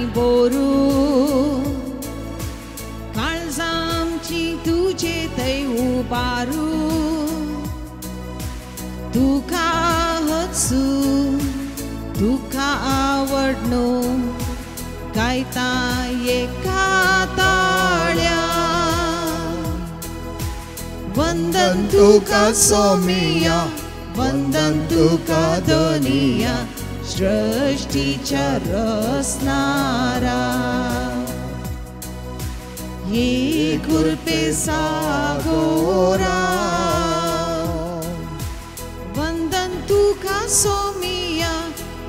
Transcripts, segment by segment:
आनी बोरू काळजांची तुजे थंय उबारू तुका हसू तुका आवडनो गायता एका ताळ्या वंदन तुका सोमिया वंदन तुका दोनिया सृष्टीच्या रसनारा ये कृपे सागोरा वंदन तुका सोमिया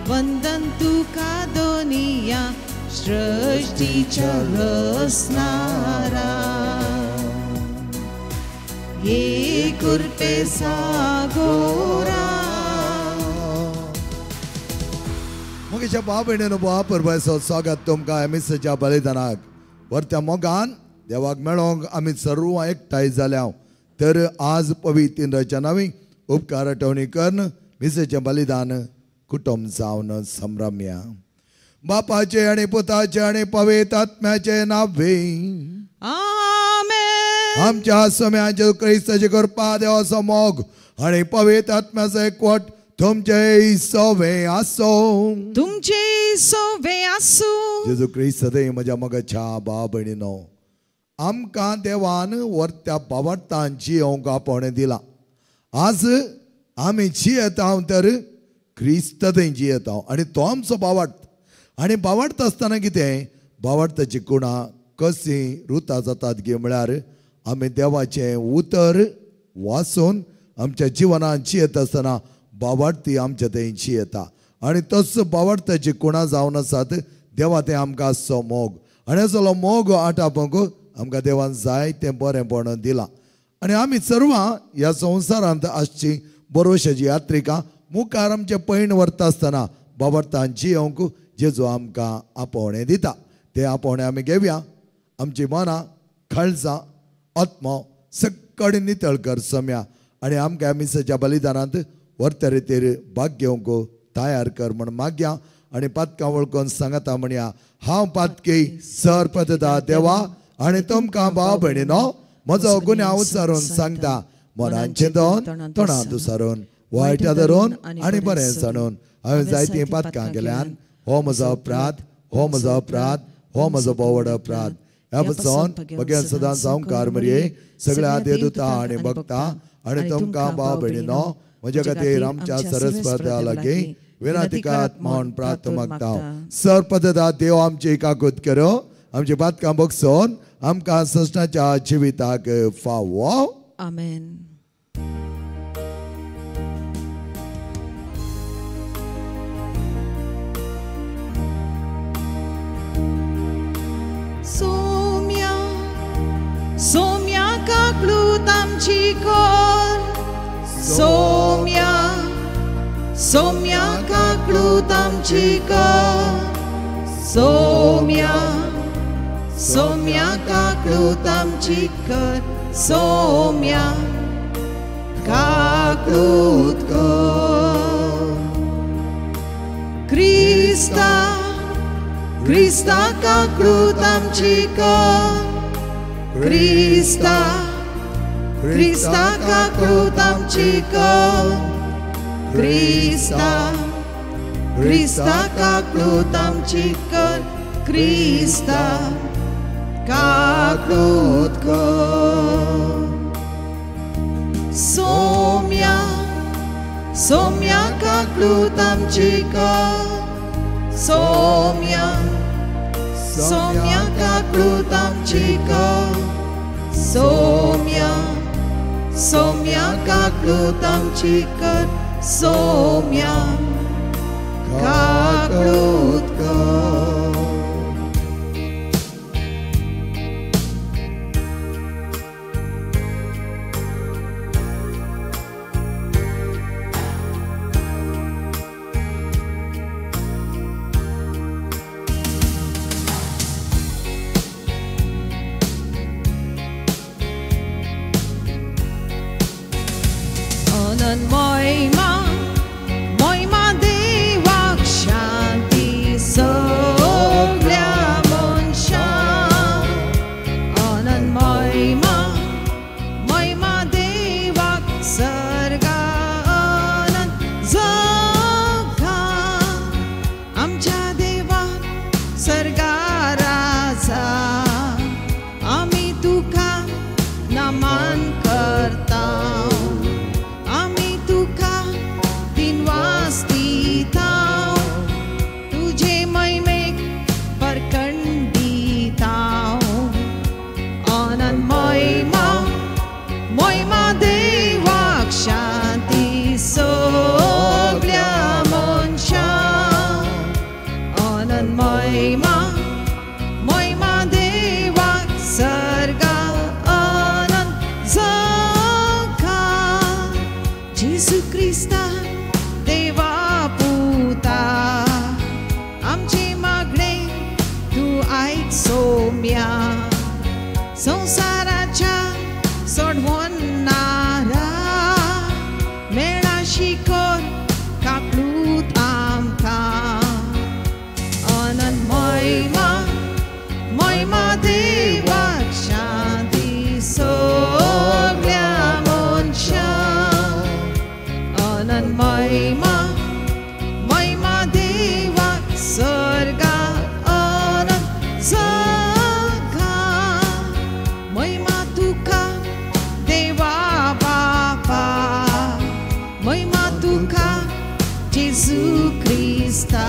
वंदन तुका दोनिया सृष्टीच्या रसनारा ये कृपे सागोरा. मुगेच्या भाव भयणीनो भाव परबायचो स्वागत तुमकां मिसाच्या बलिदानाक. वरत्या मोगान देवाक मेळोंक आमी सर्व एकठांय जाल्या तर आज पवित्र इंद्राच्या नांवी उपकार आठवणी करून मिसाचें बलिदान कुटुंब जावन संभ्रमया. बापाचे आनी पुताचे आनी पवित्र आत्म्याचे नांवे आमेन. आमच्या सम्याचे क्रिस्ताचे कृपा देवाचो मोग आनी पवित्र आत्म्याचो एकवट तुमचे सोवे आसो तुमचे सोवे आसूं. जेजू क्रिस्त सदैव म्हज्या मोगाच्या भाव भयणीनो आमकां देवान वरत्या बावडतान जियोंक आपोवणें दिलां. आज आमी जियेता तर क्रिस्त थंय जियेता आनी तो आमचो बावडत. आनी बावडत आसतना कितें बावडताची गुणां कशीं रुता जातात गी म्हळ्यार आमी देवाचें उतर वाचून आमच्या जिवनान जियेत आसतना बावडती आमच्या थंय जियेता आनी तसो बावडताची गुणां जावन आसात देवा तें आमकां आसचो मोग आनी असलो मोग आटापूंक आमकां देवान जाय तें बरेंपण दिलां. आनी आमी सर्वां ह्या संवसारांत आसची बरोवशाची यात्रिका मुखार आमचें पैण व्हरता आसतना बावडतान जियोंक जेजू आमकां आपोवणें दिता तें आपोवणें आमी घेवया. आमची मनां काळजां आत्मो सगळी नितळ कर सम्या आनी आमकां मिसाच्या बलिदानांत व्हरते रितीर भाग घेवंक तयार कर म्हण मागया. आनी पातकां वळखून सांगता म्हणया हांव पातकी सर पदता देवा आनी तुमकां भाव भयणीनो म्हजो गुन्यांव उच्चारून सांगता मनान चिंतून तोंडांत उसारून वायट धरून आनी बरें सांडून हांवें जायतीं पातकां केल्यान. हो म्हजो अपराध हो म्हजो अपराध हो म्हजो भोव अपराध. ह्या पसून भगेन सदां सावकार मरये सगळ्या देवदूता आनी भक्ता आनी तुमकां भाव भयणीनो म्हज्या खातीर आमच्या सरस्वत्या लागीं विनंती करात म्हूण प्रार्थना मागता. सर पदता देव आमची काकूत करो आमची पातकां बगसून आमकां ससनाच्या जिविताक फावो. आमेन. सोम्या सोम्या काकलूत आमची कर सोम्या सोम्या काकलूत आमची कर सोम्या सोम्या काकलूत आमची कर सोम्या काकलूत कर क्रिस्ता क्रिस्ता काकलूत आमची कर क्रिस्ता क्रिस्ता काकलूत आमची कर क्रिस्ता क्रिस्ता काकलूत आमची कर क्रिस्ता काकलूत कर सोम्या सोम्या काकलूत आमची कर सोम्या सोम्या काकलूत आमची कर सोम्या सोम्या काकलूत आमची कर सोम्या काकलूत कर. Moima, moima देवाक शांती सगळ्याक. सर्गा राजा आमी तुका नमन करता आमी तुका दिनवास दिता तुझे महिमेक परकण दिता अनंत महिमा महिमा देवाक शांती सगल्या मनशांक अनंत महिमा महिमा देवाक सर्गा अनंत जगा जेजू क्रिस्ता देवा पुता आमचे मागणे तूं आयक सोम्या संवसाराच्या सोडवणारा मेळा शिकोर काकलूत आमकां अनंत महिमा महिमा देवाक शांती सगल्या मनशांक अनंत महिमा महिमा देवाक सर्गा अनंत जगा महिमा तुका देवा बापा महिमा तुका जेजू क्रिस्ता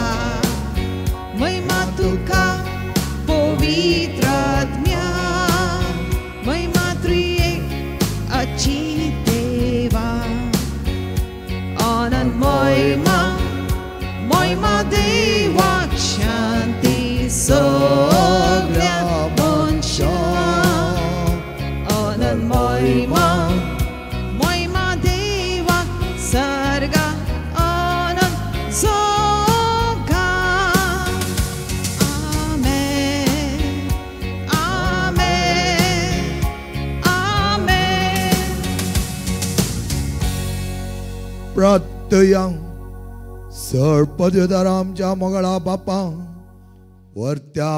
महिमा तुका पवित्र आत्म्या महिमा त्रिएक अचित देवा अनंत महिमा महिमा देवाक शांती सगल्या मनशांक अनंत महिमा महिमा देवाक सर्गा अनंत जगा आमेन आमेन आमेन. प्रत्यया सर पदव्युधर आमच्या मोगळा बापा वरत्या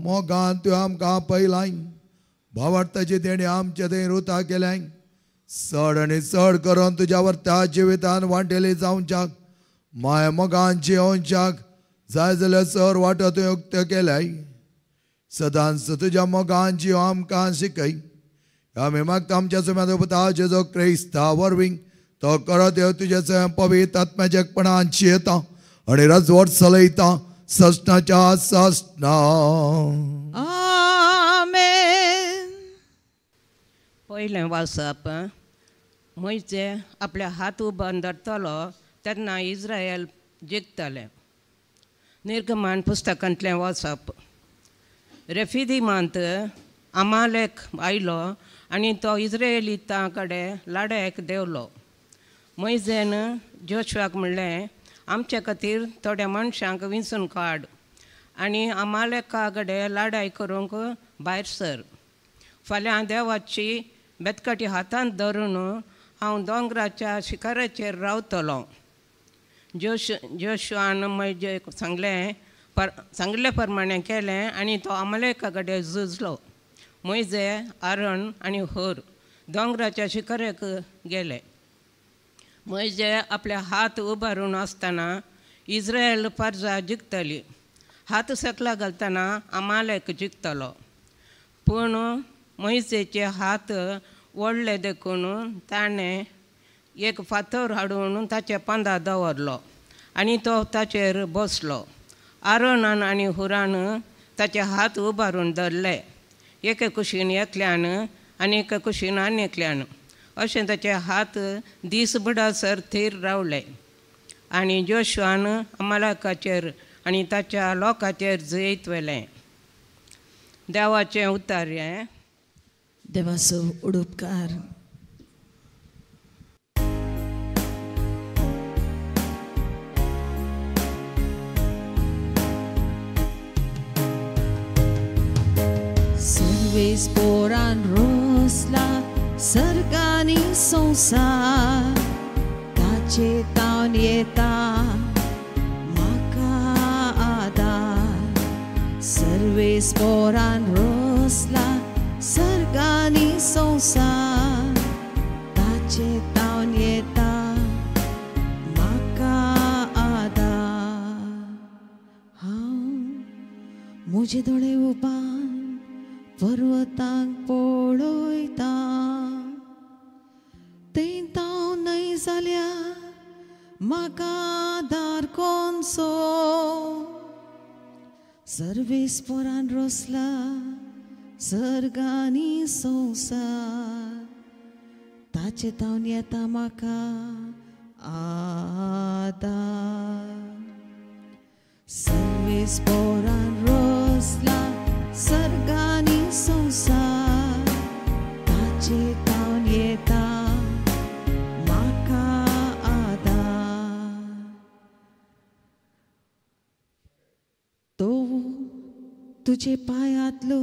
मोगान तुवें आमकां पयलाय भावार्थाची देणी आमचे थंय रुता केल्याय चड आनी चड करून तुज्या वरत्या जिवितान वांटेली जावच्याक माय मोगान जियोवच्याक जाय जाल्यार चड वाटो तुवें उक्त्यो केल्याय सदांच तुज्या मोगान जियो आमकां शिकय आमी मागता आमच्या सुम्या पुता जेजू क्रिस्ता वरवीं तो करत देव तुज्या स्वयं पवित्र आत्म्याच्या एकपणान जियेता आनी रजवट चलयता ससनाच्या ससना. आमेन. पयलें वाचप मोयजे आपल्या हात उबारून धरतलो तेन्ना इस्रायल जिखतलें. निर्गमान पुस्तकांतलें वाचप. रेफिदिमांत अमालेक आयलो आनी तो इस्रायलितां कडेन लडायक देंवलो. मोयजेन जोशुआक म्हणलें आमचे खातीर थोड्या मनशांक विंचून काड आनी अमालेका कडेन लडाय करूंक भायर सर. फाल्यां देवाची बेतकाटी हातांत धरून हांव दोंगराच्या शिखराचेर रावतलो. जोशुआन म्हजे सांगलें सांगले प्रमाणें केलें आनी तो अमालेका कडेन झुजलो. मोयजे आरण आनी होर दोंगराच्या शिखराक गेले. मोयजे आपले हात उबारून आसतना इस्रायल परजा जिखतली. हात सकला घालतना अमालेक जिखतलो. पूण मोयजेचे हात ओडले देखून ताणें एक फातर हाडून ताचे पंदा दवरलो आनी तो ताचेर बसलो. आरोनान आनी हुरान ताचे हात उबारून धरले, एके कुशीन एकल्यान आनी एके कुशीन आनी एकल्यान. अशें ताचे हात दीस बुडासर थीर रावले. आनी जोशुआन अमालेकाचेर आनी ताच्या लोकांचेर जैत व्हेलें. देवाचें उतर हें. देवाचो उडुपकार. सर्वेस पोरान रोसला सर्गानी संवसार ताचे तावन येता म्हाका आदार. सर्वेस पोरान रोसला सर्गानी संवसार ताचे तावन येता म्हाका आदार. हांव म्हजे दोळे उबान पर्वतांक पळयता थंय ताव न्हय जाल्यार म्हाका आदार कोनसो सर्वेस्पोरान रोसला सर्गांनी संवसार ताचे तावन येता म्हाका आदार सर्वेस्पोरान रोसला सर्गांनी संवसार ताचे तावन येता म्हाका आदार तो तुजे पांयांतलो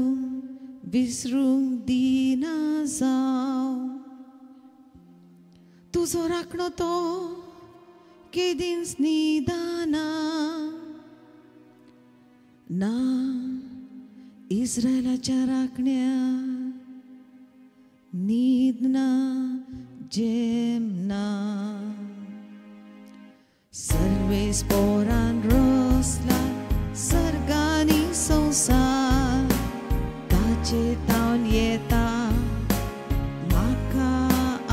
विसरूंक दिना जावं तुजो राखणो तो केदींच न्हिदना ना इस्रायलाच्या राखण्या न्हिदना जेमना सर्वेस्पोरान रोसला सर्गांनी संवसार ताचे तावन येता म्हाका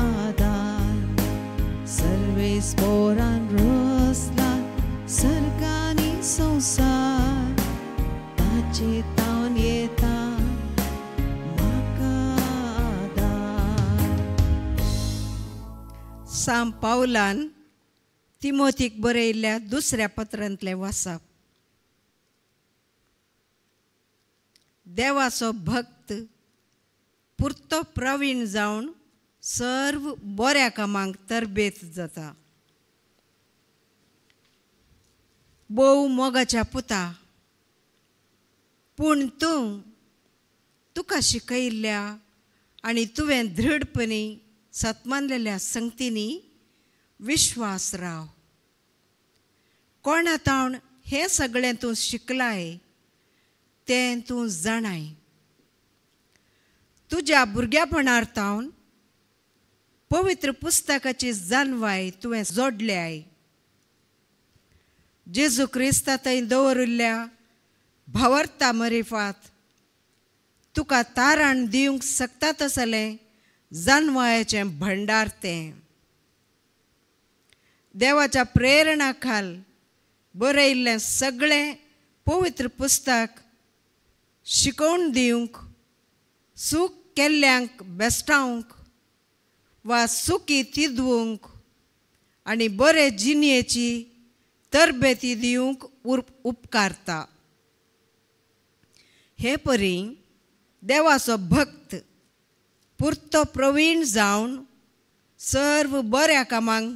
आदार सर्वेस्पोरान रोसला सर्गांनी संवसार ताचे तावन येता म्हाका आदार. साम पावलान तिमोथीक बरयल्ल्या दुसऱ्या पत्रांतलें वाचप. देवाचो भक्त पुरतो प्रवीण जावन सर्व बऱ्या कामांक तरबेत जाता. भोव मोगाच्या पुता, पूण तूं तुका शिकयल्ल्या आनी तुवें दृढपणी सत्मानलेल्या संगतींनी विश्वास राव. कोणा तावन हें सगळें तूं शिकलाय तें तूं जाणाय. तुज्या भुरग्यापणार तावन पवित्र पुस्तकाची जाणवाय तुवें जोडल्याय. जेजू क्रिस्ता थंय दवरिल्ल्या भावार्था मरिफात तुका तारण दिवंक शकता तसलें जाणवायेचें भंडार तें. देवाच्या प्रेरणा खाल बरयल्लें सगळें पवित्र पुस्तक शिकोवन दिवंक, सूख केल्ल्यांक बेस्टावंक वा सुखी तिदवंक आनी बरे जिणेची तरबेती दिवंक उपकारता. हे परी देवाचो भक्त पुरतो प्रवीण जावन सर्व बऱ्या कामांक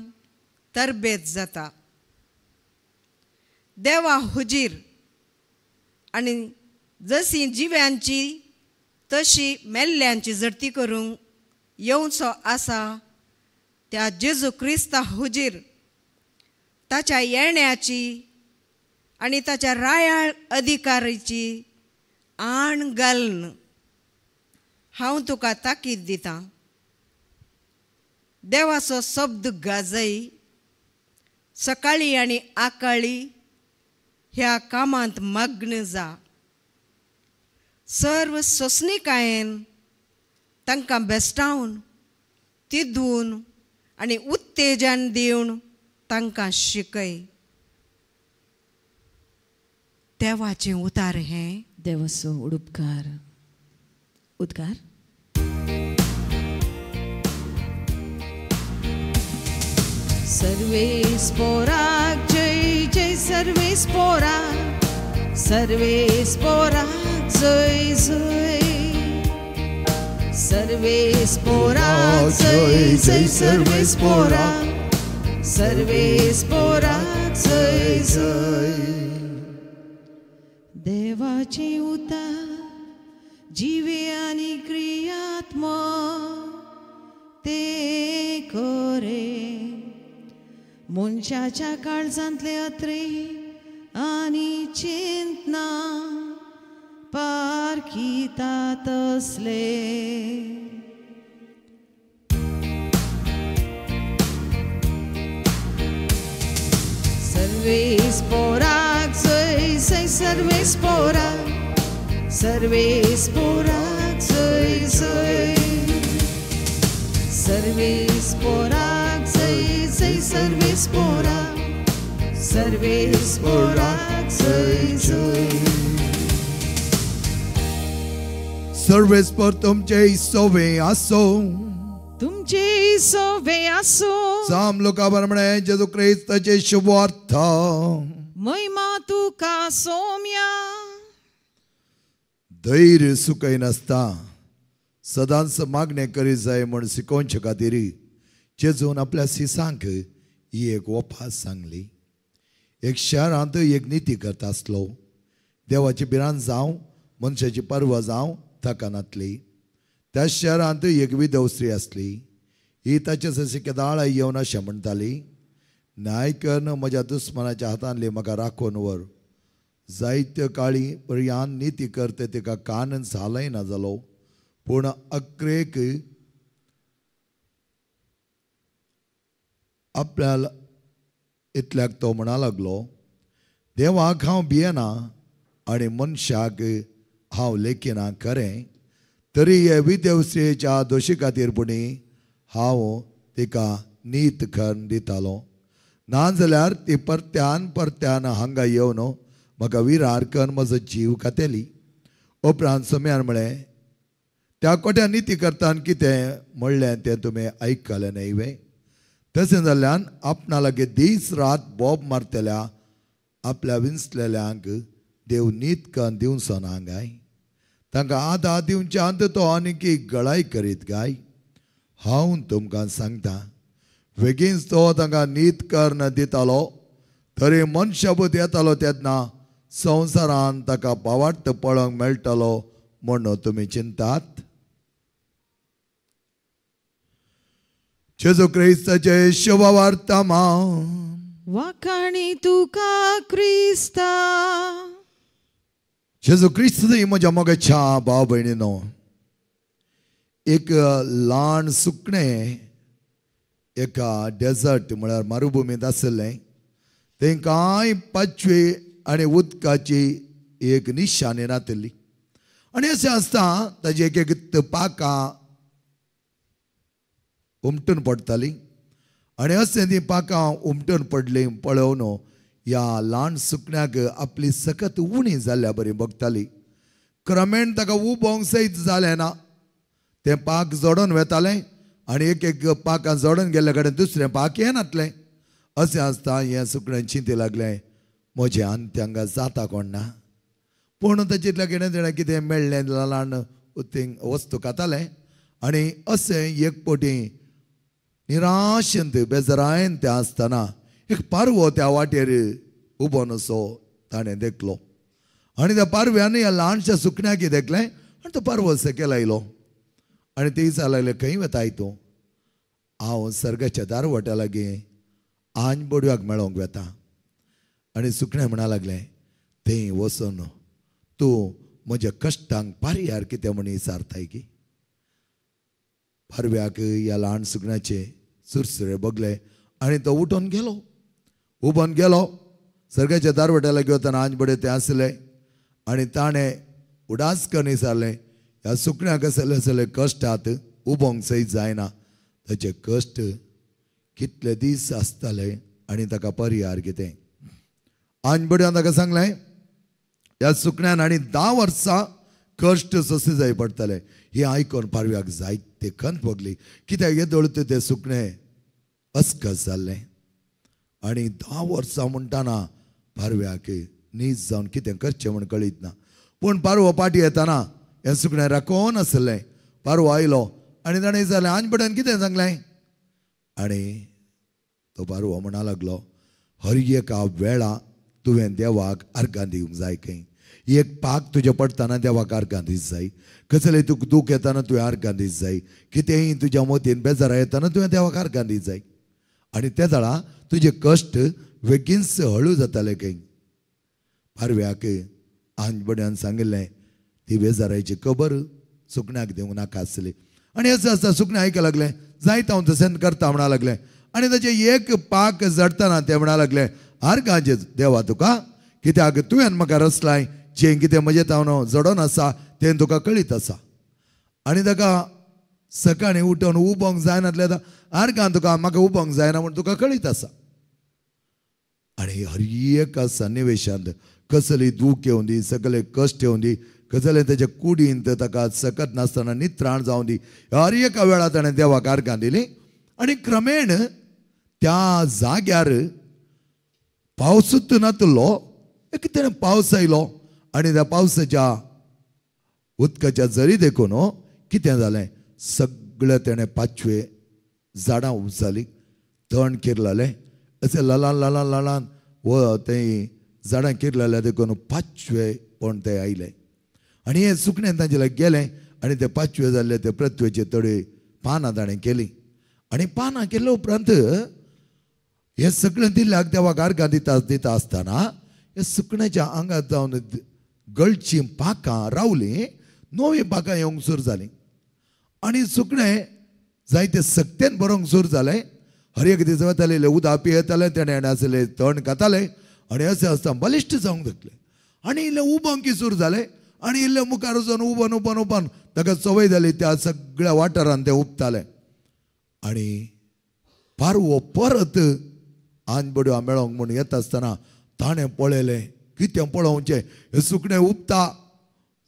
तरबेत जाता. देवा हुजीर आनी जशी जिव्यांची तशी मेल्ल्यांची झडती करूंक येवचो आसा त्या जेजू क्रिस्ता हुजीर ताच्या येण्याची आनी ताच्या रायाळ अधिकारीची आण घालून हांव तुका ताकीद दितां. देवाचो शब्द गाजय, सकाळी आनी आकाळी ह्या कामांत मग्न जा. सर्व सोंसणिकायेन तांकां बेस्टावन तिदून आनी उत्तेजन दिवन तांकां शिकय. देवाचें उतार हें. देवाचो उडुपकार उद्गार. सर्वेस्पोराक जय जय सर्वेस्पोराक, सर्वेस्पोराक जय जय, सर्वेस्पोराक जय जय सर्वेस्पोराक, सर्वेस्पोराक जय जय. देवाचे उतार जिवे आनी क्रियात्मक ते करे मनशाच्या काळजांतले अत्रे आनी चिंतना पारखितात तसले. सर्वेस्पोराक जय जय सर्वेस्पोराक, सर्वेस्पोराक जय जय, सर्वेस्पोराक जय जय, सर्वेस्पोराक, सर्वेस्पोराक जय जय. सर्वेस्पोर तुमचे सोवे आसो, तुमचे सोवे आसो. साम लोका बरमणे जेजू क्रिस्ताचे शुभार्थ. महिमा तुका सोम्या. धैर्य सुकय नासता सदांच मागणें करीत जाय म्हूण शिकोवचे खातीर जेजून आपल्या शिसांक ही एक वपास सांगली. एक शहरांत एक निती करता आसलो, देवाची भिरांत जावं मनशाची पर्वा जावं ताका नातली. त्या शहरांत एक विधव स्त्री आसली, ही ताचे सशी केदाळा येवन अशें म्हणटाली, न्याय करून म्हज्या दुस्मनाच्या हातांतली म्हाका राखून व्हर. जायत्यो काळी पर्यान निती करते तिका कानन हालयना जालो, पूण अक्रेक आपल्या इतल्याक तो म्हणा लागलो, देवाक हांव भियेना आनी मनशाक हांव लेखिना खरें, तरी हे विधव स्त्रियेच्या दोशी खातीर पुणी हांव तिका नीत करून दितालो, नाजाल्यार ती परत्यान परत्यान हांगा येवन म्हाका विरार करून म्हजो जीव खातेली. उपरांत सोम्यान म्हळें, त्या कोट्या निती करतान कितें म्हणलें तें तुमी आयकलें न्हय वे? तशें जाल्ल्यान आपणा लागीं दीस रात बोब मारतल्या आपल्या विंचलेल्यांक देव नीत करून दिवचो ना गाय? तांकां आदार दिवच्या अंत तो आनीक गळाय करीत गाय? हांव तुमकां सांगता, बेगीनच तो तांकां नीत करून दितालो, तरी मनशाबूत येतालो तेन्ना संवसारान ताका पावार्थ पळोवंक मेळटलो म्हूण तुमी चिंतात? जेजू क्रिस्ताचे शुभवर्तमान. वाखाणी तुका क्रिस्ता. जेजू क्रिस्त म्हज्या मोगाच्या भाव भयणीनो, एक ल्हान सुकणें एका डेजर्ट म्हळ्यार मरुभुमींत आशिल्लें. थंय कांय पाचवी आनी उदकाची एक निशाणी नातिल्ली, आनी अशें आसता ताजी एक एक पाकां उमटून पडटाली, आनी अशें ती पाकां उमटून पडली पळोवन ह्या ल्हान सुकण्याक आपली सकत उणी जाल्ल्या बरी बगताली. क्रमेण ताका उबोंक सयत जालें ना, तें पाक जोडून वेतालें आनी एक एक पाकां जोडून गेल्ल्या कडेन दुसरें पाक येनातलें. अशें आसता हें सुकणें चिंती लागलें, म्हजें अंत हांगा जाता कोण ना. पूण ताचेंतल्या कितें तेणें कितें मेळ्ळें ल्हान वस्तू खातालें, आनी अशें एक पटी निराशेंत बेजरायन तें आसतना एक पारवो त्या वाटेर उबो नसो ताणें देखलो, आनी त्या पारव्यान ह्या ल्हानशा सुकण्याक देखलें आनी तो पारवो सकयल आयलो आनी ते विचार लागले, खंय वेताय तूं? हांव सर्गाच्या दारवट्या लागीं आंज बोडव्याक मेळोवंक वेता. आनी सुकणें म्हणा लागलें, थंय वचून तूं म्हज्या कश्टांक पारयार कितें म्हूण विचारताय की? पारव्याक ह्या ल्हान सुकण्याचे सुरसुरे बगले आनी तो उठून गेलो, उबोन गेलो. सर्गाच्या दारवट्या लागीं वतना आंज बडे तें आसलें आनी ताणें उडास करून विचारलें, ह्या सुकण्याक कसले कसले कश्टात उबोंक सयत जायना, ताचे कश्ट कितले दीस आसताले आनी ताका पर्यार कितें? आंज बड्यान ताका सांगलें, ह्या सुकण्यान आनी 10 वर्सां कश्ट सोंसले जाय पडटले. हें आयकून पारव्याक जायते खंत भोगली, कित्याक येदोळ तें सुकणें अस्कस जाल्लें आनी 10 वर्सां म्हणटाना पारव्याक नीज जावन कितें करचें म्हूण कळीत ना. पूण पारवो पाटी येताना हें सुकणें राखोन आसलें. पारवो आयलो आनी ताणें विचारलें, आंज बड्यान कितें सांगलें? आनी तो पारवो म्हणा लागलो, हर एका वेळा तुवें देवाक आर्गां दिवंक जाय खंय. एक पाक तुजें पडटना देवाक आर्गां दीत जाय, कसलें तुका दूख येताना तुवें आर्गां दीत जाय, कितेंय तुज्या मतीन बेजारा येताना तुवें देवाक आर्गां दीत जाय, आनी ते जाणा तुजे कश्ट बेगीनच हळू जाताले खंय. पारव्याक आंज बड्यान सांगिल्लें, ती बेजारायची खबर सुकण्याक दिवंक नाका आसली. आनी अशें आसता सुकणें आयकूंक लागलें, जायत हांव तशें करता म्हणा लागलें, आनी ताचें एक पाक जडटना तें म्हणा लागलें, आर्गांचे देवा तुका, कित्याक तुवें म्हाका रचलाय जें कितें म्हजें तावन जडोन आसा तें तुका कळीत आसा. आनी ताका सकाळीं उठोवन उबोंक जायनातलें आतां आर्गान तुका म्हाका उबोंक जायना म्हूण तुका कळीत आसा. आनी हर एका सन्निवेशांत कसली दूख येवं दी, सगळे कश्ट येवं दी, कसलें तेच्या कुडींत ताका सकत नासतना नित्राण जावं दी, हर एका वेळार ताणें देवाक आर्गां दिली. आनी क्रमेण त्या जाग्यार पावसूच नातलो, एक ताणें पावस आयलो आनी त्या पावसाच्या उदकाच्या जरी देखून कितें जालें, सगळें तेणें पाचवे झाडां उपजालीं, तण किरलालें, अशें ललान ललान ललान व तें झाडां किरलालें देखून पाचवे पण ते आयले. आनी हें सुकणें तांचे लागीं गेलें आनी ते पाचवे जाल्ले ते पृथ्वेचे तडे पानां ताणें केलीं. आनी पानां केल्या उपरांत हें सगळें दिल्याक देवाक आर्गां दिता दिता आसतना हे सुकण्याच्या आंगात जावन गळचीं पाकां रावलीं, नवीं पाकां येवंक सुरू जालीं. आनी सुकणें जायते सक्तेन बरोवंक सुरू जालें. हर एक दीस वताले, इल्लें उदक पियेतालें, तेणें आसलें तण खातालें आनी अशें आसतना बलिश्ट जावंक लागलें. आनी इल्लें उबोंकी सुरू जालें आनी इल्लें मुखार वचून उबोन उबोन उबोन ताका संवय जाली, त्या सगळ्या वाठारान तें उबतालें. आनी पारवो परत आनबड्यो मेळोंक म्हूण येता आसतना ताणें पळयलें, कितें पळोवचें, हें सुकणें उबता,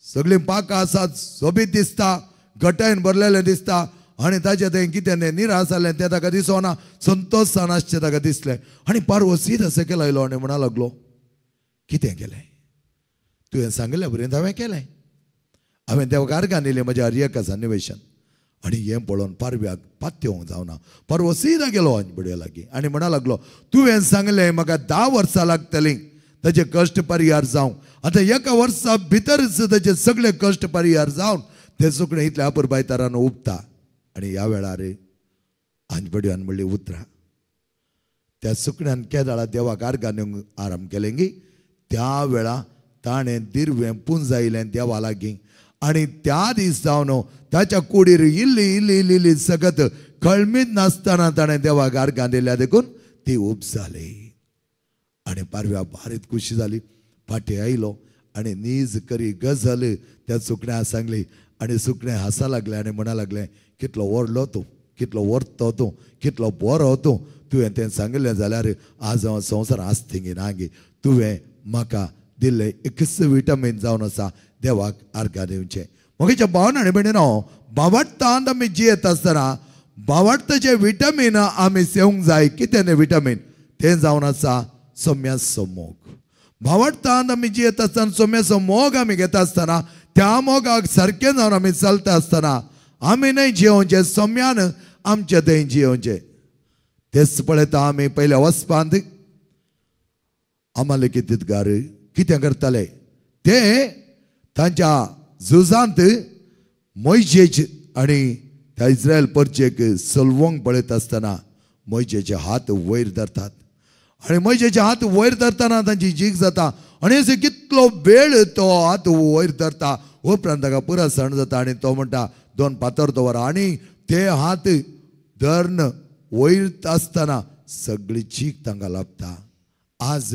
सगळीं पाकां आसात, सोबीत दिसता, घटायन भरलेलें दिसता आनी ताचें तें कितें तें निराश जालें तें ताका दिसना, संतोशान आसचें ताका दिसलें. आनी पारवो सीद सकयल आयलो आनी म्हणा लागलो, कितें केलें तुवें सांगिल्ल्या पर्यंत हांवें केलें, हांवें देवाक आर्गां दिलीं म्हज्या हर एका सन्निवेशान. आनी हें पळोवन पारव्याक पातयेवंक जावना. पारवो सीदा गेलो आनी लागीं आनी म्हणा लागलो, तुवें सांगलें म्हाका 10 वर्सां लागतलीं ताचे कश्ट परिहार जावंक, आतां एका वर्सा भितरच ताचे सगळे कश्ट परिहार जावन तें सुकणें इतल्या अपुरबायतारान उबता. आनी ह्या वेळार आंजबडयान म्हणली उतरां, त्या सुकण्यान केदाळा देवाक आर्गां दिवंक आराम केलें गी, त्या वेळा ताणें दिरवें पुंजायलें देवा लागीं. आनी त्या दीस जावन ताच्या कुडीर इल्ली इल्ली इल्ली इल्ली सगत कळमीत नासतना ताणें देवाक आर्गां दिल्या देखून ती उब जाली. आनी पारव्या भारीत खुशी जाली. फाटीं आयलो आनी नीज करी गजल त्या सुकण्या सांगली आनी सुकणें हांसा लागलें आनी म्हणा लागलें, कितलो व्हडलो तूं, कितलो व्हरतो तूं, कितलो बरो तूं, तुवें तें सांगिल्लें जाल्यार आज हांव संवसार आसतिंगी नागी, तुवें म्हाका दिल्लें एकच विटामीन जावन आसा देवाक आर्गां दिवचें. म्हगेच्या भावन आनी भयणीनो, बावडटांत आमी जियेत आसतना बावडटाचें विटामीन आमी सेवंक जाय. कितें तें विटामीन? तें जावन आसा सोम्याचो मोग. भावार्थान आमी जियेत आसतना सोम्याचो मोग आमी घेता आसतना त्या मोगाक सारकें जावन आमी चलता आसतना आमी न्हय जियोवचें, सोम्यान आमचें थंय जियोवचें. तेच पळयता आमी पयल्या वचपांत अमालेकीतगार कितें करताले ते तांच्या झुजांत मोयजेच आनी त्या इस्रायल परचेक सलवंक पळयत आसतना मोयजेचे हात वयर धरतात आनी मोयजेचे हात वयर धरतना तांची जीक जाता आनी अशें कितलो वेळ तो हात वयर धरता. उपरांत ताका पुरा सण जाता आनी तो म्हणटा 2 फातर दवरा आनी ते हात धरून वयर आसतना सगळी चीक तांकां लाभता. आज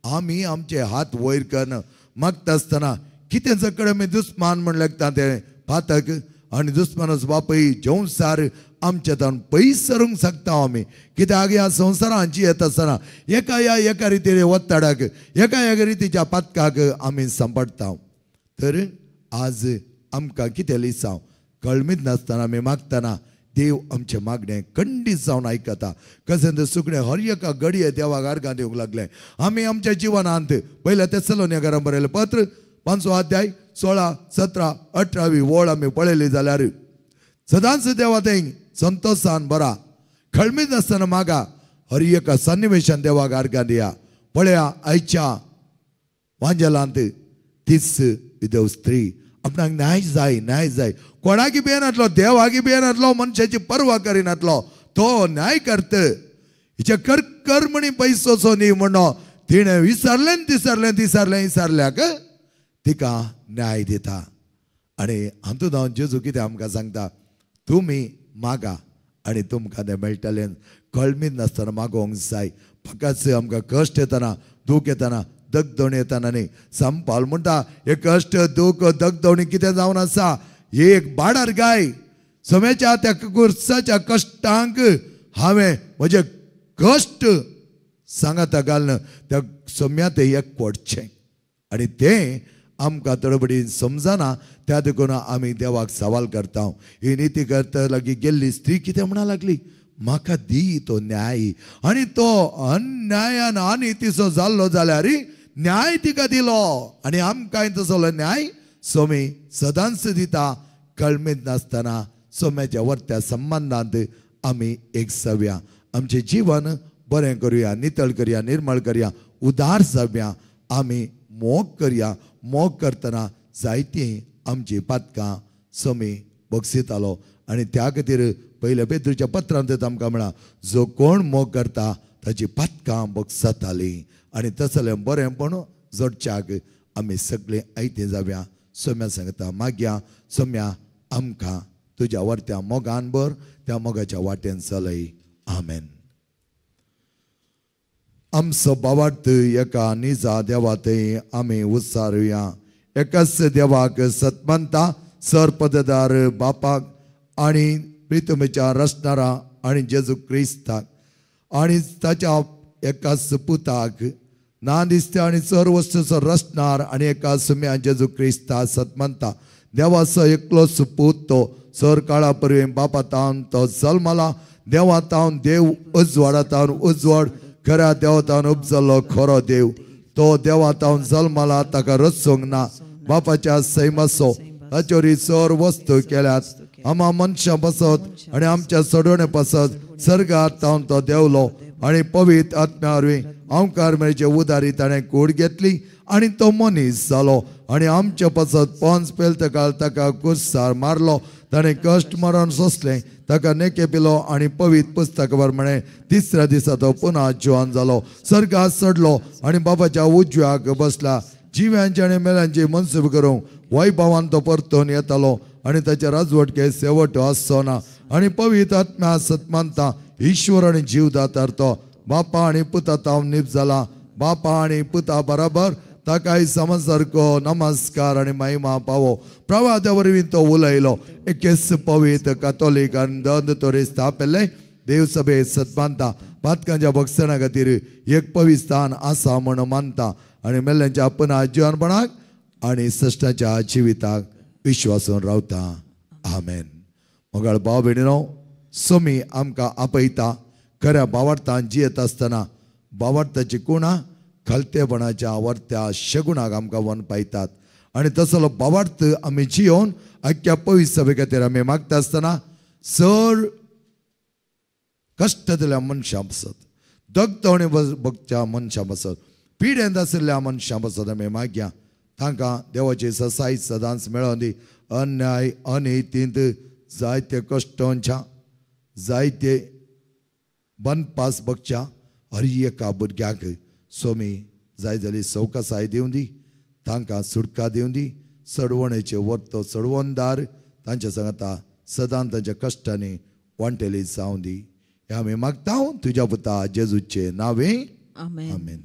आमी आमचे हात वयर करून मागता आसतना कितें जकडे आमी दुस्मान म्हण लागता तें पातक आनी दुस्मानाचो बापूय जेवसार आमच्या तावन पयस सरूंक शकता आमी. कित्याक ह्या संवसारांत जियेत आसतना एका ह्या एका रितीन वत्ताडाक एका एका रितीच्या पातकाक आमी सांपडटा. तर आज आमकां कितें लिसांव कळमीत नासतना आमी मागतना देव आमचें मागणें खंडीत जावन आयकता. कशें तें सुकणें हर एका घडये देवाक आर्गां दिवंक लागलें. आमी आमच्या जिवनांत पयल्या तेसलोनिया बरयलें पत्र 5 अध्याय 16, 17, 18 वळ आमी पळयली जाल्यार सदांच देवा थंय संतोशान बरा खळमीत नासतना मागा हर एका सन्निवेशान देवाक आर्गां दिया. पळया आयच्या वांजेलांत तीच विधव स्त्री आपणाक न्याय जाय, न्याय जाय, कोणाकी भियेनातलो, देवाकी भियेनातलो, मनशाची पर्वा करिनातलो, तो न्याय करत हिच्या कर कर म्हणी पयसोचो न्ही म्हणो तिणें विसरलें तिसरलें तिसरलें विसरल्याक तिका न्याय दिता. आनी हातूंत हांव जेजू कितें आमकां सांगता, तुमी मागा आनी तुमकां तें मेळटलें. कळमीत नासतना मागोवंक जाय. फकत आमकां कश्ट येतना दूख येतना दगदवणी येताना न्ही. संपाल म्हणटा हे कश्ट दुख दगदवणी कितें जावन आसा, एक बाडार गाय सोम्याच्या त्या कुर्साच्या कश्टांक हांवें म्हजे कश्ट सांगाता घालून त्या सोम्या तें एकवटचें. आनी तें आमकां तडबडीन समजना, त्या देखून आमी देवाक सवाल करता. ही निती करता लागीं गेल्ली स्त्री कितें म्हणा लागली, म्हाका दी तो न्याय. आनी तो अन्यायान अनितीचो जाल्लो जाल्यार न्याय तिका दिलो. आनी आमकांय तसलो न्याय सोमी सदांच दिता. कळमीत नासतना सोम्याच्या वर्त्या संबंदांत आमी एक जावया, आमचें जिवन बरें करुया, नितळ करया, निर्मळ करया, उदार जावया, आमी मोग करया. मोग करतना जायतीं आमचीं पातकां सोमी बक्षितालो. आनी त्या खातीर पयल्या पेद्रूच्या पत्रांत आमकां म्हळां, जो कोण मोग करता ताची पातकां बक्षतालीं. आनी तसलें बरेंपण जोडच्याक आमी सगळीं आयतीं जावया. सोम्या सांगता मागया, सोम्या आमकां तुज्या वर्त्या मोगान भर, त्या मोगाच्या वाटेन चलय. आमेन. आमचो बावार्थ एका निजा देवा थंय आमी उत्सारुया. एकाच देवाक सतमानता, सरपददार बापाक आनी प्रितमेच्या रचणारा आनी जेजू क्रिस्ताक आनी ताच्या एकाच पुताक ना दिसते आनी चड वस्तूचो रचणार आनी एका सुम्या जेजू क्रिस्ता सतमानता. देवाचो एकलोच पूत तो सर काळा परवीं बापा तावन तो जल्मला, देवा तावन देव, उजवाडा तावन उजवाड, खऱ्या देवतान उपजल्लो खरो देव. तो देवा तावन जल्मला, ताका रचूंक ना, बापाच्या सैमाचो ताचेर चड वस्तू केल्यात. आमा मनशां पासत आनी आमच्या सोडवणे पासत सर्गात तावन तो देवलो आनी पवित्र आत्म्या वरवीं आमकार मेळचे उदारी ताणें कूड घेतली आनी तो मनीस जालो आनी आमच्या पासत पोंच पेलतकाल ताका कुर्सार मारलो. ताणें कश्ट मरण सोंसलें, ताका नेके पिलो आनी पवित्र पुस्तकावर म्हळें तिसऱ्या दिसा तो पुनः जिवान जालो, सर्गात चडलो आनी बाबाच्या उजव्याक बसला. जिव्यांचे आनी मेल्यांची मनसूब करूंक वैभवान तो परतून येतालो आनी ताच्या राजवटके शेवट आसचो ना. आनी पवित्र आत्म्या सतमानता ईश्वर आनी जीव दातार तो बापा आनी पुता तावन निप जाला. बापा आनी पुता बराबर ताकाय समजसारको नमस्कार आनी महिमा पावो. प्रवादा वरवीं तो उलयलो. एकेच पवित्र कातोलीक आनी दंद तोरी स्थापिल्ले देवसभे सतमानता पातकांच्या भक्षणा खातीर एक पवित्र स्थान आसा म्हूण मानता आनी मेल्ल्यांच्या पुनः जिवनपणाक आनी सश्टाच्या जिविताक विश्वासून रावता. आमेन. मोगाळ भाव भयणीनो, सोमी आमकां आपयता खऱ्या भावार्थान जियेत आसतना भावार्थाची कुणां खालतेपणाच्या वर्त्या शगुणाक आमकां वन पायतात आनी तसलो भावार्थ आमी जियोवन आख्ख्या पवित्र सभे खातीर आमी मागता आसतना चड कश्ट दिल्या मनशां पासत, दगदवणी बगच्या मनशां पासत, पिडेंत आशिल्ल्या मनशां पासत आमी मागया. तांकां देवाची ससाय सदांच मेळोवन दी. अन्याय अनितींत जायते कश्टांच्या जायते बनपास बगच्या हर एका भुरग्याक सोमी जाय जाली सवकासाय दिवन दी, तांकां सुटका दिवन दी. चडवणेचे वर्तो चडवणदार तांच्या सांगता सदां तांच्या कश्टांनी वांटेली जावं दी. हें आमी मागता तुज्या पुता जेजूचे नांवे. आमेन.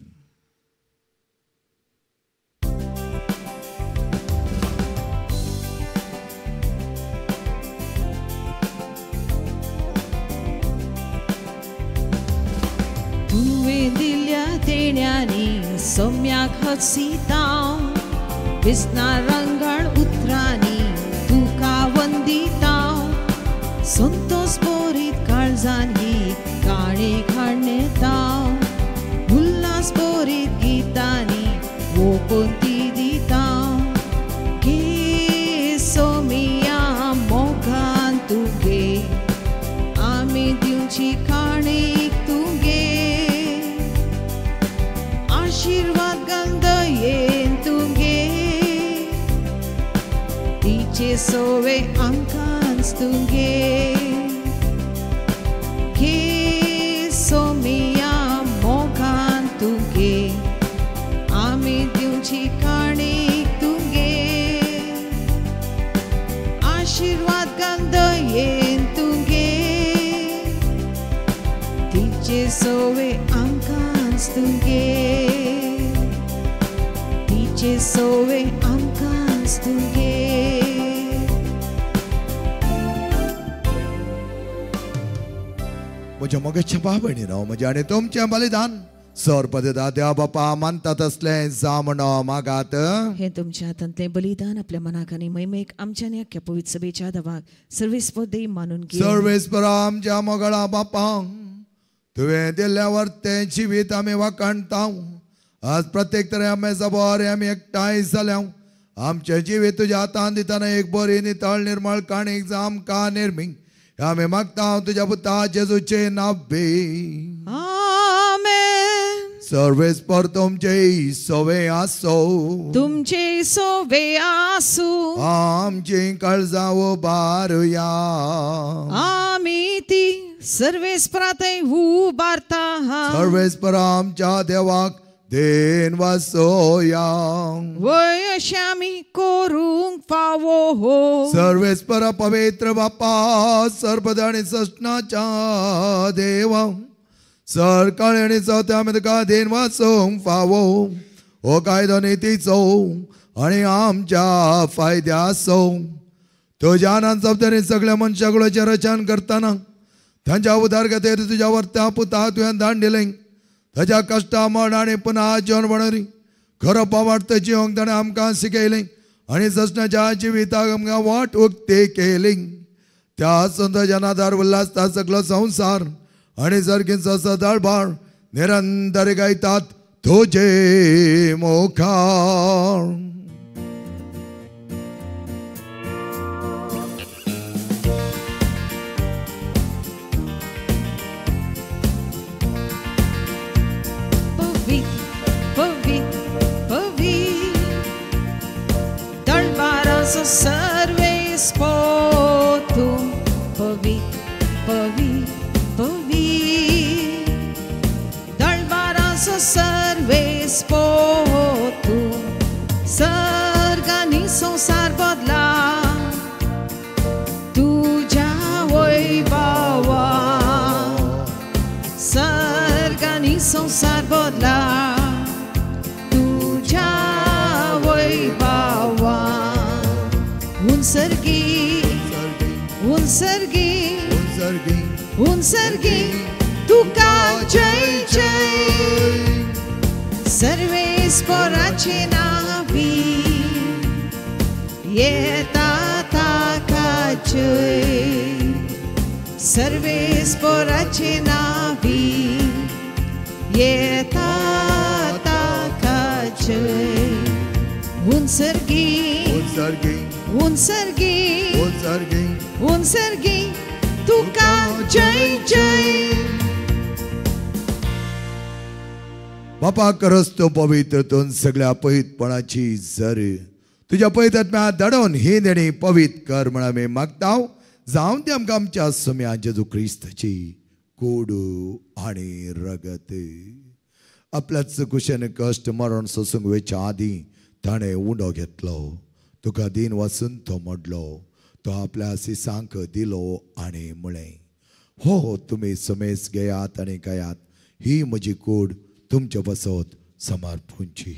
तुवें दिल्या देण्यांनी सोम्याक हसिता, विसना रंगाळ उतरांनी तुका वंदिता. संतोष भरीत काळजांनी काणी घाणेता, उल्हास भरीत गितांनी ओपंती दिता. गे सोमिया मोगान तुगे आमी दिवची काणीक तुगे, आशीर्वाद गंदयेन तुगे, तिचे सोवे आमकांच तुगे. गे सोमिया मोगान तुगे आमी दिवची काणीक तुगे, आशीर्वाद गंदयेन तुगे, तिचे सोवे आमकांच तुगे. तुमचे सोवे आमकां तुगे. म्हज्या मोगाच्या भाव-भयणीनो, म्हजें आनी तुमचें बलिदान सर्पदेता देवा बापा मानता तसलें जावं म्हणो मागात. हे तुमच्या हातांतलें बलिदान आपल्या मनाक आनी महिमेक आमच्या आनी अख्ख्या पवित्र सभेच्या दवाक सर्वेस्पर मानून घे. सर्वेस्पर आमच्या मोगळा बापा, तुवें दिल्ल्या वर्तें जिवीत आमी वाखाणता. आज प्रत्येक तरे आमी जबर आमी एकठांय जाल्या. आमचें जिवीत तुज्या हातान दितना एक बरी नितळ निर्मळ काणीक आमकां निर्मी आमी मागता तुज्या पुता जेजूचे नांवे. आमेन. सर्वेस्पर तुमचे सोवे आसो. तुमचे सोवे आसू. आमची काळजां उबारुया. आमी ती सर्वेस्परांतय उबारता. सर्वेस्पर आमच्या देवाक then वासोया. वय अशें आमी करूंक फावो हो. सर्वेस्पर पवित्र बापा, सर्पद आनी सस्नाच्या देवा, सरकाळ आनी चवथ्या आमी तुका then वाचोवंक फावो. हो कायदो नितीचो आनी आमच्या फायद्याचो. तुज्या आनंद जबाबदारी सगळ्या मनशाकुळाचें रचन करतना तांच्या उदारगतेर तुज्या वर्त्या पुता तुवें दान दिलें. ताज्या कश्टा मरण आनी पुना जिवन म्हणून खरो पावार्थ जिवंक ताणें आमकां शिकयलें आनी ससनाच्या जिविताक आमकां वाट उक्ती केली. त्या संताच्या नादार उल्हासता सगळो संवसार आनी सर्गींचो सदाळबार निरंतर गायतात तुजे मुखार. सर्वेस्पर तूं पवित्र पवित्र पवित्र दळबाराचो सर्वेस्पर तूं सर्गांनी संवसार बदला तुज्या वैभवा. सर्गांनी संवसार बदला तुज्या वैभवा. उनसर्गी उनसर्गी उनसर्गी तुका जय जय. सर्वेस्पराचे नांवी येता ताका जय. सर्वेस्पराचे नांवी येता ताका जय. उनसर्गी उनसर्गी उनसर्गी उनसर्गी उनसर्गी तुका जय जय. बापा करस तो पवित्र तून सगळ्या पवित्रपणाची जर तुज्या पवित्र आत्म्या दडोवन ही देणी पवित्र कर म्हण आमी मागता. जावन ते आमकां आमच्या सुम्या जेजू क्रिस्ताची कोडू आनी रगत. आपल्याच कुशेन कश्ट मरण सोसूंक वयच्या आदीं ताणें उंडो घेतलो, तुका दीन वाचून तो मोडलो, तो आपल्या सिसांक दिलो आनी म्हळें, हो तुमी समेस घेयात आनी खायात, ही म्हजी कूड तुमचे पासत समर्पूंची.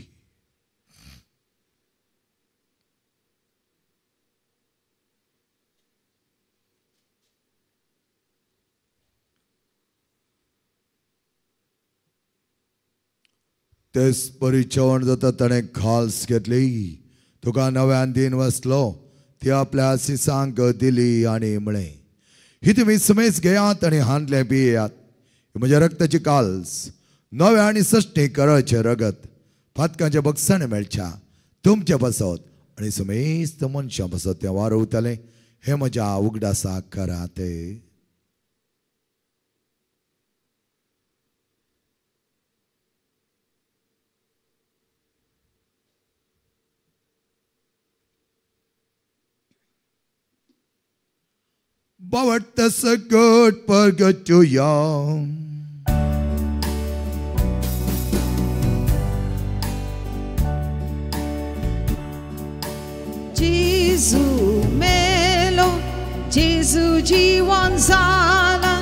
तेच परी जेवण जाता ताणें खाल्स घेतली, तुका नव्यान दीन वसलो, ती आपल्या सिसांक दिली आनी म्हळें, ही तुमी समेस घेयात आनी हांतलें पियेयात, म्हज्या रक्ताची काल्स, नव्या आनी सश्टी करळचें रगत, फातकांचें बक्षाण मेळच्या तुमचे पासत आनी समेस्त मनशां पासत तें वारवतलें. हें म्हज्या उगडासाक करात. बावट सकट परगचुया. जेजू मेलो, जेजू जीवन जाला,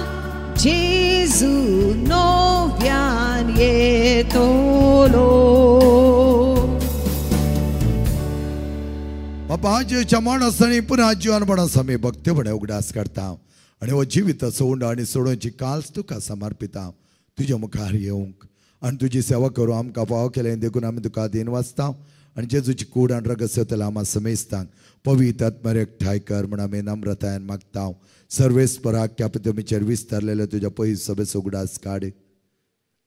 जेजू नव्यान येतलो. बापा जेच्या मरण पुन्हा जिवनपणास आमी भक्तीपणे उगडास करता आनी हो जिविताचो उंडो आनी सोडोवची काल्स तुका समर्पिता. तुज्या मुखार येवंक आनी तुजी सेवा करूं आमकां फावो केलें देखून आमी तुका देन वाचता आनी जेजूची कूड आनी रगत जातलें आमा समेस्तांक पवित्र आत्म्यार एकठांय कर म्हूण आमी नम्रतायेन मागता. सर्वेस्पराक त्या पृथ्वीचेर विस्तारलेल्या तुज्या पयस सभेचो उगडास काड.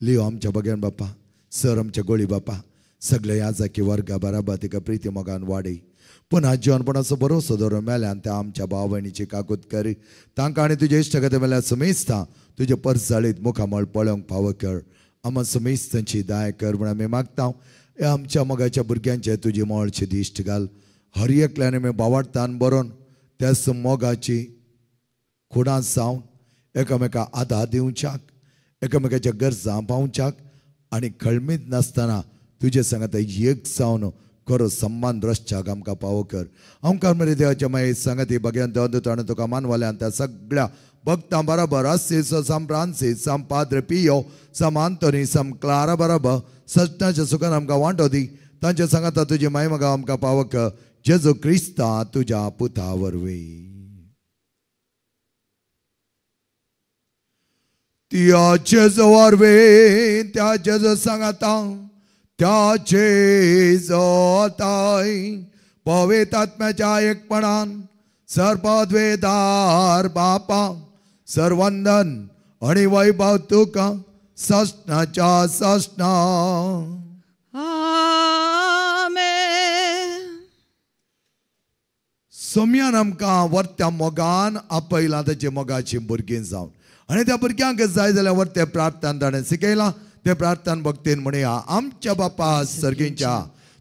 लियो आमच्या बगेन बापा, सर आमच्या गोळी बापा, सगळे याजाकी वर्गा बराबर तिका प्रिती मोगान वाडय. पुन्हा जिवनपणाचो भरोसो दवरून मेल्यान त्या आमच्या भाव भयणीची काकूत कर. तांकां आनी तुजे इश्टगते मेल्यार समेस्तां तुजे परसाळीत मुखामळ पळोवंक फावो कर. आमा समेस्तांची दाय कर म्हूण आमी मागता. ह्या आमच्या मोगाच्या भुरग्यांचे तुजी मळची दिश्ट घाल. हर एकल्यान आमी बावाडतान बरोवन त्याच मोगाची खुणां जावन एकामेका आदार दिवच्याक, एकामेकाच्या गरजां पावच्याक आनी खळमीत नासतना तुजे सांगात एक जावन खरो सम्मान रसच्याक आमकां पावो कर. आमकां मरे देवाच्या मागीर सांगाती बगेन देवन आनी तुका मानवाल्यान त्या सगळ्या भक्तां बराबर Assis Sam Francis Sam Padre Pio Sam Anthony Sam Clara बराबर सजनाच्या सुखान आमकां वांटो दी. तांच्या सांगाता तुजी माय मगा आमकां पावो कर. जेजू क्रिस्ता तुज्या पुता वरवीं. त्या जेजू वरवीं, त्या जेजू सांगाता, त्याचे जोताय पवित्र आत्म्याच्या एकपणान सर्वद्वेदार बापा सर्वंदन आणि वैभव तुका ससनाच्या ससना. आमेन. सोम्यान आमकां वर्त्या मोगान आपयलां ताचे मोगाची भुरगीं जावन आनी त्या भुरग्यांक जाय जाल्यार वर्ते प्रार्थना ताणें शिकयलां. ते प्रार्थना भक्तीन म्हणया. आमच्या बापा सर्गींच्या,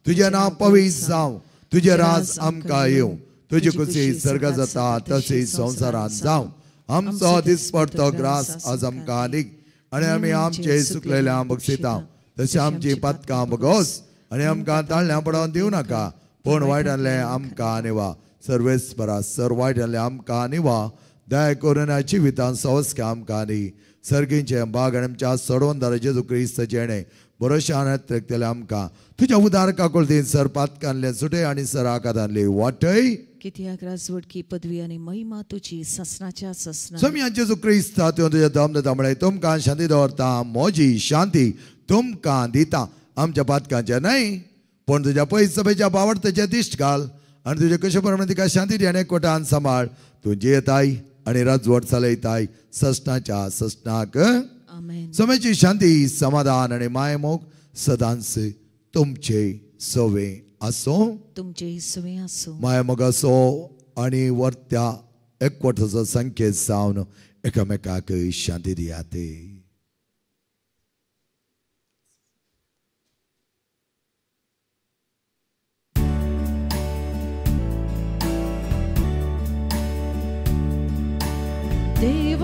तुजें नांव पवित्र जावं, तुजें राज आमकां येवं, तुजी खुशी सर्गा जाता तशी संवसारांत जावं. आमचो दिसपडतो ग्रास आज आमकां आनीक आनी आमी आमचे सुकलेल्या बक्षिता तशें आमची पातकां बगोस आनी आमकां ताळण्यां पडोवन दिवं नाका, पूण वायटांतलें आमकां निवा. सर्वेस्परा सर वायटांतलें आमकां निवा. दया करून जिवितान सवस्के आमकां दी. सर्गींचे बाग आनी आमच्या सोडवंदार जेजू क्रिस्त जेणे भरोशान त्रेकतले आमकां तुज्या उदार काकुळतीन सर पातकांतले सुटे आनी सर आकादांतले वाटय. कित्याक राजवटकी पदवी आनी महिमा तुजी ससनाच्या ससना. स्वामी जेजू क्रिस्त तुवें तुज्या दम दिता म्हळें तुमकां शांती दवरता, म्हजी शांती तुमकां दिता. आमच्या पातकांचे न्हय पूण तुज्या पयस सभेच्या बावडतेचे दिश्ट घाल आनी तुजे कशे प्रमाणे तिका शांती दी आनी एकवटान सांबाळ. तूं जियेताय आनी राजवट चलयताय ससनाच्या ससनाक. समेची शांती समाधान आनी मायमोग सदांच तुमचे सवे आसूं. तुमचे सवे आसूं. मायमोग असो आनी वर्त्या एकवटाचो संकेत जावन एकामेकाक शांती दियात. देव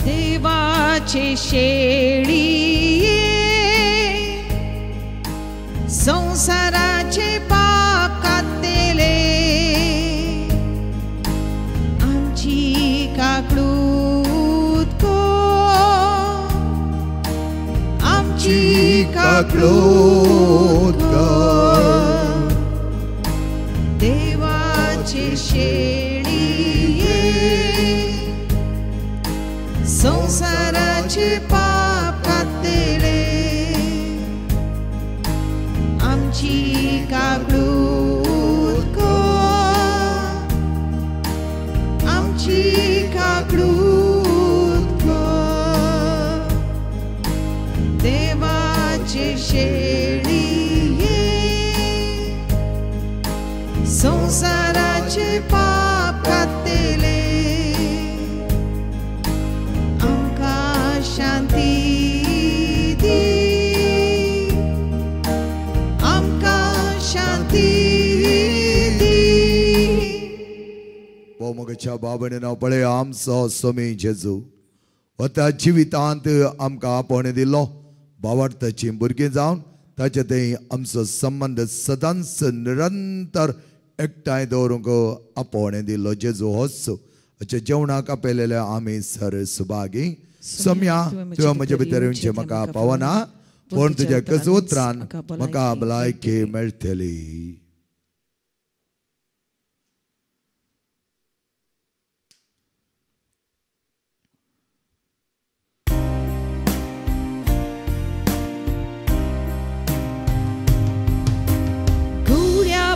देवाचे शेळी संसाराचे पाप कातले आमची काकळूत कर, आमची काकळूत कर. देवाचे शेळी संसाराचे पाप कातले आमची काकळूत कर, आमची काकळूत कर. देवाचे शेळी संसाराचे पाप कातले आमकां शांती दी, आमकां शांती दी. मोगाच्या बाबाने नांव पळय आमचो स्वामी जेजू हो त्या जिवितांत आमकां आपोवणें दिल्लो बावडताची भुरगीं जावन ताचे थंय आमचो संबंद सदांच निरंतर एकठांय दवरूंक आपोवणें दिल्लो जेजू होच अशें जेवणाक आपयलेले आमी सर सुभागी. सोम्या तुवें म्हजे भितर येवचें म्हाका पावना, पूण तुज्या एकच उतरान म्हाका भलायकी मेळटली.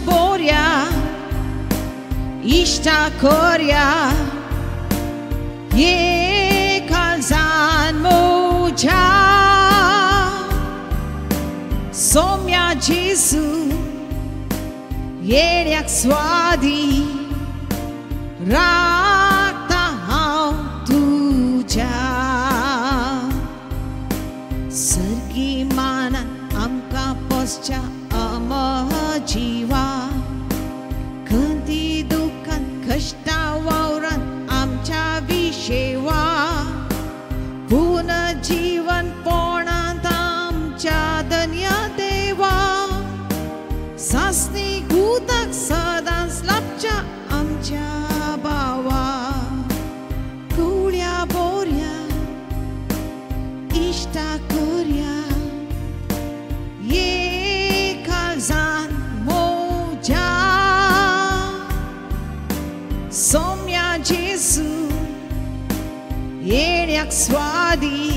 बोऱ्या इश्टा कोऱ्या ये काळजान म्हज्या सोम्या जेजू येड्याक स्वादी राखता हांव तुज्या. सर्गी मानान आमकां पोसच्या अमर जिवा, खंती दुख्खान कश्टा वावरान आमच्या विशेवा, पुनर्जीवन पोणांत आमच्या धन्य देवा, सासणी उदक सदांच लाभच्या आमच्या भावा. कुळ्या बोऱ्या इश्टा कोऱ्या ये काळजान म्हज्या सोम्या जेजू येड्याक स्वादी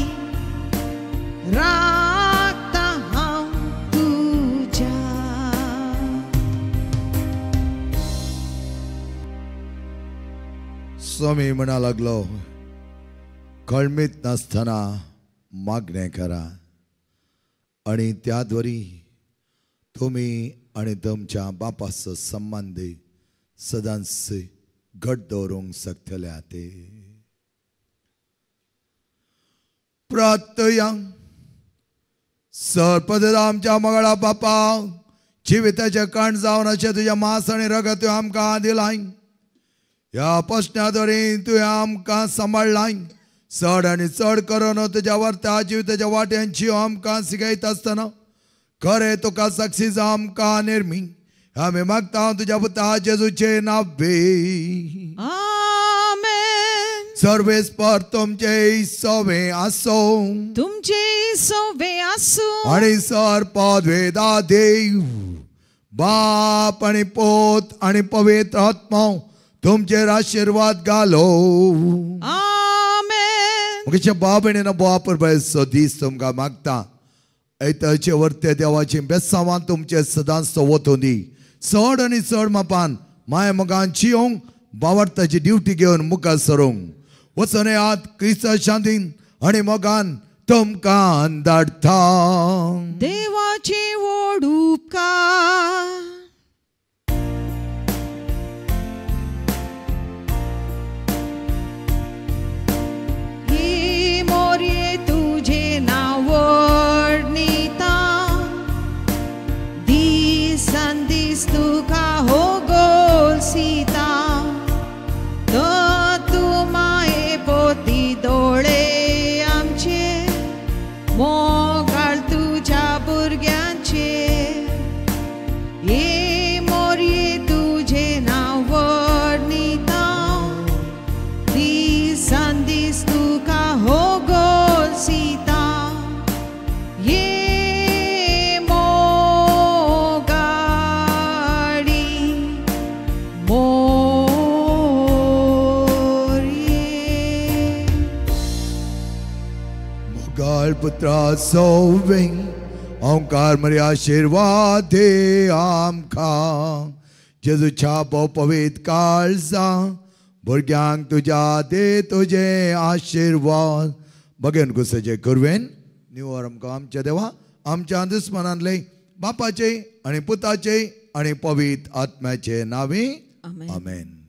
राखता हांव तुज्या. स्वामी म्हणा लागलो, कळमीत नासतना मागणें करा आनी त्या द्वारी तुमी आनी तुमच्या बापाचो संबंद सदांच घट दवरूंक शकतले. ते प्रार्थया. सरपद आमच्या मगळा बापा, जिविताचें कण जावन अशें तुज्या मांस आनी रगत तुवें आमकां दिलाय. ह्या प्रश्ना द्वारे तुवें आमकां सांबाळ्ळाय. चड आनी चड करून तुज्या वर्ता जिविताच्या वाट्यांची आमकां शिकयता आसतना खरें तुका साक्षी जावं आमकां निर्मी. आमी मागता तुज्या पुता जेजूचे नांवे. आमेन. सर्वेस्पर तुमचे सोवे आसूं, तुमचे सोवे आसूं, आनी सर पदवेदा देव बाप आनी पोत आनी पवित्र आत्मा तुमचेर आशिर्वाद घालो. आमेन. मुगेच्या बाप आनी बाप सो दीस तुमकां मागता. ऐतचे वर्ते देवाची बेसांवान तुमचे सदांच वतूं दी. चड आनी चड मापान माय मोगान जियोंक बावडताची ड्युटी घेवन मुखार सरूंक वचून येयात. क्रिस्ता शांतीन आनी मोगान तुमकां धाडटा. देवाचे व्हड उपकार. ही मोरये तुजें नांव वर्णिता, दिसान दीस तुका हो गोलसिता, तूं माये पोती दोळे आमचे, मोगाळ तुज्या भुरग्यांचे. हे मोरये तुजें नांव वर्णिता, दिसान दीस तुका हो गोलसिता, ये मोगाडी मोरये. मोगाळ पुत्रा सोवे ओंकार मरी आशिर्वाद दे आमकां. जेजूच्या भोव पवित्र काळजा भुरग्यांक तुज्या दे तुजे आशिर्वाद. बगेन गुसेचे कुरवेन निवर आमकां आमच्या देवा आमच्या दुस्मनांतले बापाचे आनी पुताचे आनी पवित्र आत्म्याचे नांवे. आमेन.